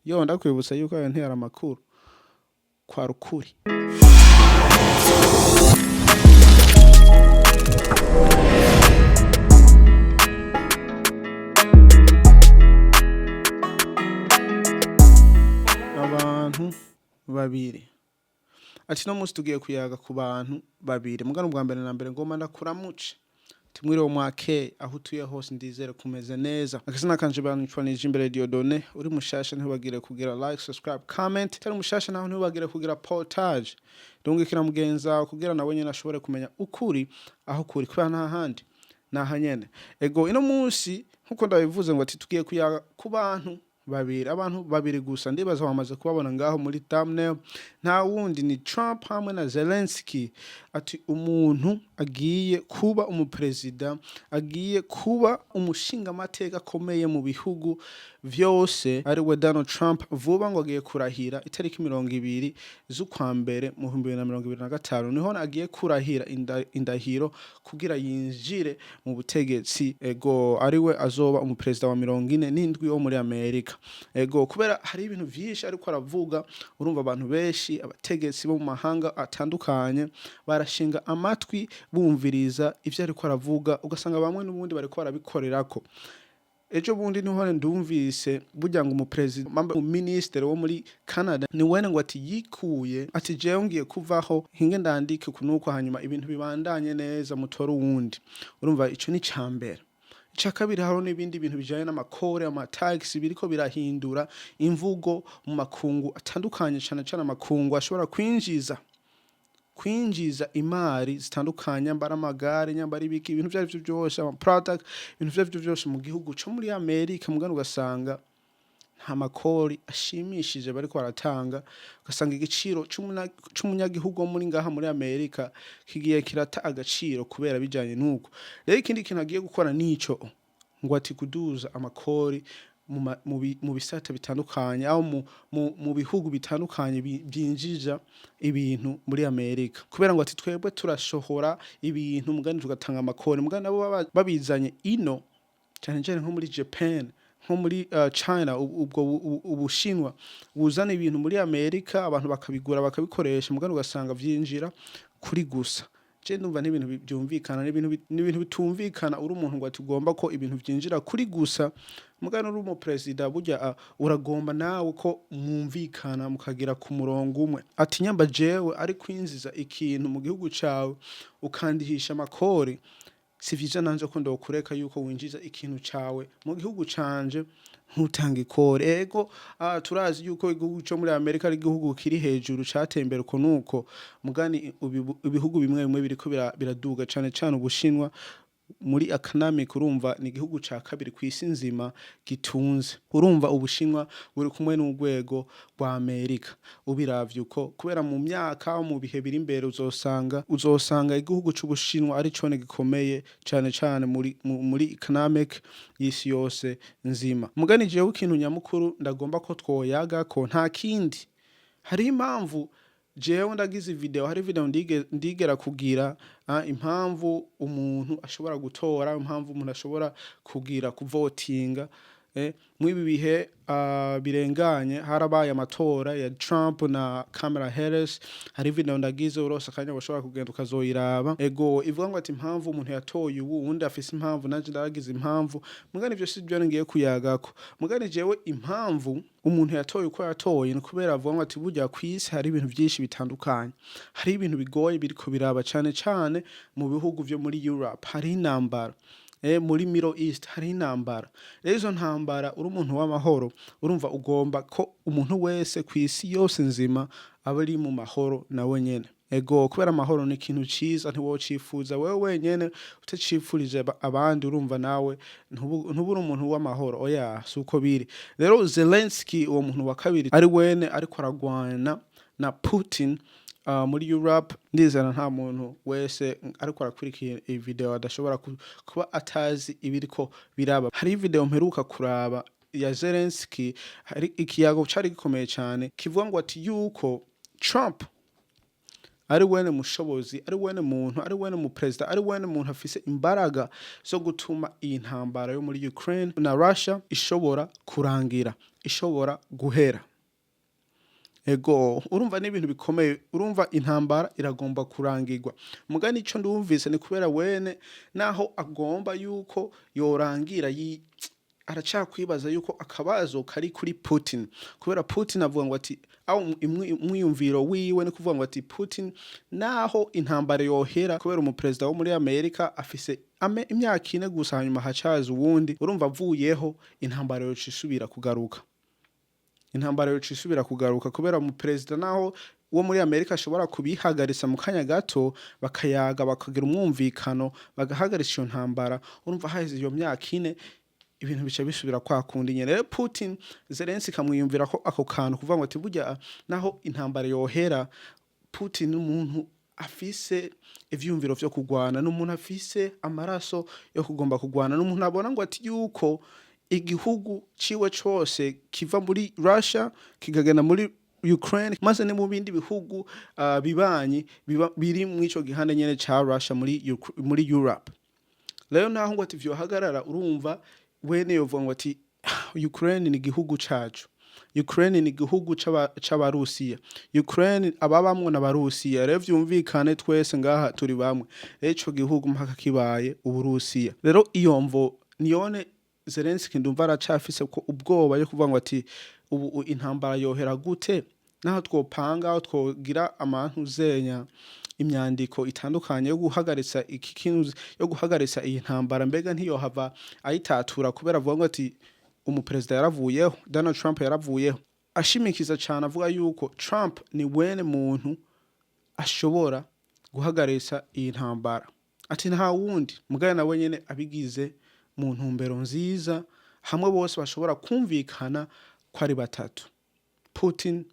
Yo, ndakwibutsa yuko ayo ntiyari amakuru, kwari ukuri. Abantu babiri. Ati no munsi tugiye kuyaga ku bantu babiri. Mugano bwa mbere na mbere ngoma ndakuramuce. Timwiriwe, mwake aho utuye hose, ndizere kumeze neza. Akazina kanje banyitwa imbere Dieudonné. Uri mushasha, ntibagire kugira like, subscribe, comment. Tari mushasha naho, ntibagire kugira partage. Rungikira mugenzi wawe kugira nawe nyene ashobore kumenya ukuri aho kuri, kubera nta handi naha nyene. Ego, ino munsi nkuko ndabivuze ngo ati tugiye kuyaga ku bantu babiri, abantu babiri gusa. Ndibaza bamaze kubabona ngaho muri thumbnail. Nta wundi ni Trump hamwe na Zelensky. Ati umuntu agiye kuba umuperezida, agiye kuba umushingamateka akomeye mu bihugu vyose, ari we Donald Trump. Vuba ngo agiye kurahira itariki 20 z'ukwa mbere mu 2025, niho agiye kurahira indahiro kugira yinjire mu butegetsi. Ego, ari we azoba umuperezida wa 47 wo muri Amerika. Ego, kubera hari ibintu vyinshi ariko aravuga, urumva abantu benshi, abategetsi bo mu mahanga atandukanye, barashinga amatwi bumviriza ivyo ariko aravuga, ugasanga bamwe n'ubundi bariko barabikorerako. Ejo bundi niho ndumvise burya ngo umuperezida, umuminisitiri wo muri Canada, ni wene ngo ati yikuye, ati jewe ngiye kuvaho, hinge ndandike kunuko, hanyuma ibintu bibandanye neza, mutore uwundi. Urumva ico ni cambere. Ica kabiri, hariho n'ibindi bintu bijanye n'amakore, amatax, biriko birahindura imvugo mu makungu atandukanye, cane cane amakungu ashobora kwinjiza imari zitandukanye, nyambara amagare, nyambara ibiki, ibintu vyo arivyo vyose, ama product, ibintu vyo arivyo vyose mu gihugu co muri Amerika. Mugabo ugasanga nta makori ashimishije bariko baratanga, ugasanga igiciro c'umunyagihugu wo muri ngaha muri Amerika kigiye kirata agaciro kubera bijanye n'uko. Rero ikindi kintu agiye gukora nico ngo ati kuduza amakori mu bisata bitandukanye, aho mu bihugu bitandukanye vyinjiza ibintu muri Amerika, kubera ngo ati twebwe turashohora ibintu mugani tugatanga amakori, mugani nabo baba babizanye ino, cyane cyane nko muri Japan, nko muri China, ubwo Ubushinwa buzana ibintu muri Amerika, abantu bakabigura, bakabikoresha, mugani ugasanga vyinjira kuri gusa. Je ndumva n'ibintu byumvikana, n'ibintu bitumvikana. Uri umuntu ngo ati ugomba ko ibintu vyinjira kuri gusa, mugani uri umuperezida burya, uragomba nawe ko mwumvikana mukagira ku murongo umwe. Ati nyamba jewe ari kwinjiza ikintu mu gihugu cawe ukandihisha amakori, si vyiza nanje ko ndokureka yuko winjiza ikintu cawe mu gihugu canje ntutange ikori. Ego, turazi yuko igihugu co muri Amerika ari igihugu kiri hejuru, cateye imbere uko nuko, mugani ibihugu bimwe bimwe biriko biraduga, cane cane Ubushinwa muri economic. Urumva ni igihugu ca kabiri kw'isi nzima gitunze. Urumva Ubushinwa buri kumwe n'urwego rwa Amerika ubiravye uko, kubera mu myaka, mu bihe biri imbere, uzosanga igihugu c'Ubushinwa ari cone gikomeye cane cane muri economic y'isi yose nzima. Mugani jewe ikintu nyamukuru ndagomba ko twoyaga ko nta kindi, hariho impamvu jewe ndagize video, hari video ndigera kugira impamvu umuntu ashobora gutora, impamvu umuntu ashobora kugira kuvotinga. Mw'ibi bihe birenganye harabaye amatora ya Trump na Kamala Harris. Hari video ndagize, urose akanya bashobora kugenda ukazoyiraba. Ego, ivuga ngo ati impamvu umuntu yatoye ubu, uwundi afise impamvu, nanje ndaragize impamvu. Mugani ivyo si byo ngiye kuyagako. Mugani jewe impamvu umuntu yatoye uko yatoye ni kubera avuga ngo ati burya kw'isi hari ibintu vyinshi bitandukanye, hari ibintu bigoye biriko biraba, cane cane mu bihugu vyo muri Europe hari intambara, muri Middle East hari intambara. Rero izo ntambara, uri umuntu w'amahoro, urumva ugomba ko umuntu wese kw'isi yose nzima aba ari mu mahoro nawe nyene. Ego, kubera amahoro ni ikintu ciza, ntiwocifuza wewe wenyene utacifurije abandi. Urumva nawe ntuba uri umuntu w'amahoro. Oya, si uko biri. Rero Zelensky, uwo muntu wa kabiri, ari wene ariko aragwana na Putin muri Europe. Ndizera nta muntu wese ariko arakurikira iyi video adashobora kuba atazi ibiriko biraba. Hari video mperuka kuraba ya Zelensky, hari ikiyago cari gikomeye cane kivuga ngo ati yuko Trump Ari wene mushobozi, ari wene muntu, ari wene mu perezida, ari wene muntu afise imbaraga zo gutuma iyi ntambara yo muri Ukraine na Russia ishobora kurangira, ishobora guhera. Ego, urumva ni ibintu bikomeye, urumva intambara iragomba kurangirwa. Mugani ico ndumvise ni kubera wene naho agomba yuko yorangira, aracakwibaza yuko akabazo kari kuri Putin, kubera Putin avuga ngo ati aho umwiyumviro wiwe ni kuvuga ngo ati Putin naho intambara yohera, kubera umuperezida wo muri Amerika afise imyaka 4 gusa, hanyuma hacaza uwundi. Urumva avuyeho intambara yoca isubira kugaruka, intambara yoca isubira kugaruka, kubera umuperezida naho wo muri Amerika ashobora kubihagarisa mu kanya gato, bakayaga, bakagira umwumvikano, bagahagarisa iyo ntambara, urumva haheze iyo myaka 4 ibintu bica bisubira kwa kundi nyene. Rero Putin, Zelensky kamwiyumvira ko ako kantu kuvuga ngo ati burya naho intambara yohera, Putin ni umuntu afise ivyiyumviro vyo kugwana, ni umuntu afise amaraso yo kugomba kugwana, ni umuntu abona ngo ati yuko igihugu ciwe cose kiva muri Russia kikagenda muri Ukraine, maze no mu bindi bihugu bibanyi biba biri mw'ico gihande nyene ca Russia muri Europe. Rero naho ngo ati vyohagarara, urumva wene yovuga ngo ati Ukraine ni igihugu cacu, Ukraine ni igihugu c'Abarusiya, Ukraine ababamwo n'Abarusiya. Rero vyumvikane twese ngaha turi bamwe, rero ico gihugu mpaka kibaye Uburusiya. Rero iyo mvo niyone Zelensky ndumva aracafise ko ubwoba yo kuvuga ngo ati ubu intambara yohera gute, naho twopanga, aho twogira amantuzenya imyandiko itandukanye yo guhagaritsa iki kintu, yo guhagaritsa iyi ntambara, mbega ntiyohava ayitatura? Kubera avuga ngo ati umuperezida yaravuyeho, Donald Trump yaravuyeho, ashimikiza cyane avuga yuko Trump ni wene muntu ashobora guhagaritsa iyi ntambara, ati nta wundi. Mugabo nawe nyene abigize mu ntumbero nziza, hamwe bose bashobora kumvikana ko ari batatu, Putin,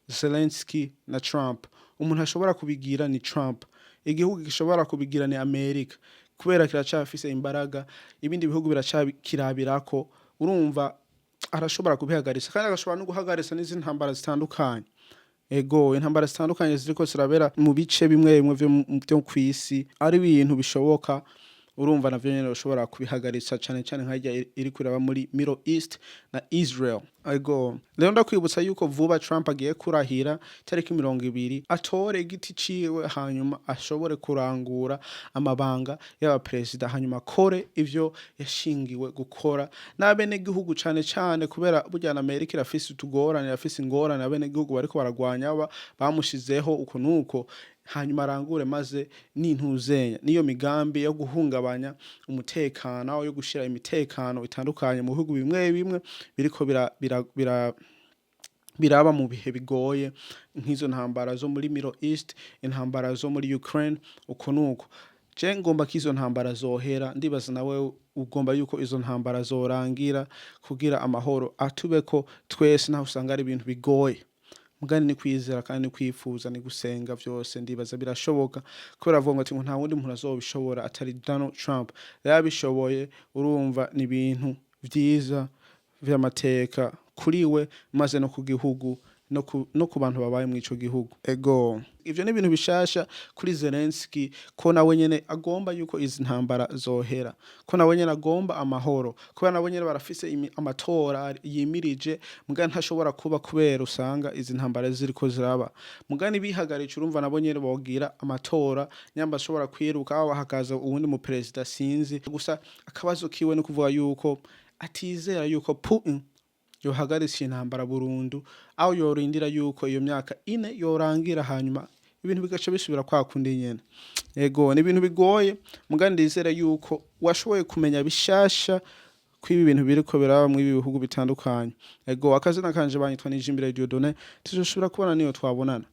Zelensky na Trump. Umuntu ashobora kubigira ni Trump, igihugu gishobora kubigira ni Amerika, kubera kiracafise imbaraga, ibindi bihugu biracakirabirako. Urumva arashobora kubihagarisa, kandi agashobora no guhagarisa n'izindi ntambara zitandukanye. Ego, intambara zitandukanye ziriko zirabera mu bice bimwe bimwe vyo kw'isi, ari ibintu bishoboka. Urumva navyo nyene ushobora kubihagaritsa, cane cane nka iri kuraba muri Middle East na Israel. Ego, rero ndakwibutsa yuko vuba Trump agiye kurahira tariki 20, atore igiti ciwe, hanyuma ashobore kurangura amabanga y'abaperezida, hanyuma akore ivyo yashingiwe gukora n'abenegihugu cane cane, kubera burya na Amerika irafise utugorane, irafise ingorane, abenegihugu bariko baragwanya bamushizeho uko nuko. Hanyuma arangure maze n'intuzenya n'iyo migambi yo guhungabanya umutekano, yo gushira imitekano itandukanye mu bihugu bimwe bimwe biriko biraba mu bihe bigoye, nk'izo ntambara zo muri Middle East, intambara zo muri Ukraine, uko nuko. Je ngomba ko izo ntambara zohera, ndibaza nawe ugomba yuko izo ntambara zorangira kugira amahoro atubeko twese, naho usanga ari ibintu bigoye. Mugani ni kwizera kandi ni kwifuza, ni gusenga, vyose ndibaza birashoboka, kubera avuga ngo ati ngo nta wundi muntu azobishobora atari Donald Trump. Rero abishoboye, urumva ni ibintu vyiza vy'amateka kuri we, maze no ku gihugu, no ku bantu babaye mw'ico gihugu. Ego, ivyo ni ibintu bishasha kuri Zelensky, ko nawe nyene agomba yuko izi ntambara zohera, ko nawe nyene agomba amahoro, kubera nabo nyene barafise amatora yimirije, muga ntashobora kuba kubera usanga izi ntambara ziriko ziraba. Mugani bihagaritse, urumva nabo nyene bogira amatora, nyamba ashobora kwiruka aho hakaza uwundi mu perezida, sinzi. Gusa akabazo kiwe ni kuvuga yuko atizera yuko Putin yohagaritse intambara burundu, aho yorindira yuko iyo myaka 4 yorangira, hanyuma ibintu bigaca bisubira kwa kundi nyene. Ego, ni ibintu bigoye, mugani ndizere yuko washoboye kumenya bishasha kw'ibi bintu biriko biraba mw'ibi bihugu bitandukanye. Ego, akazina kanje banyitwa Nijimbere Dieudonné, tuzoshobora kubona niyo twabonana.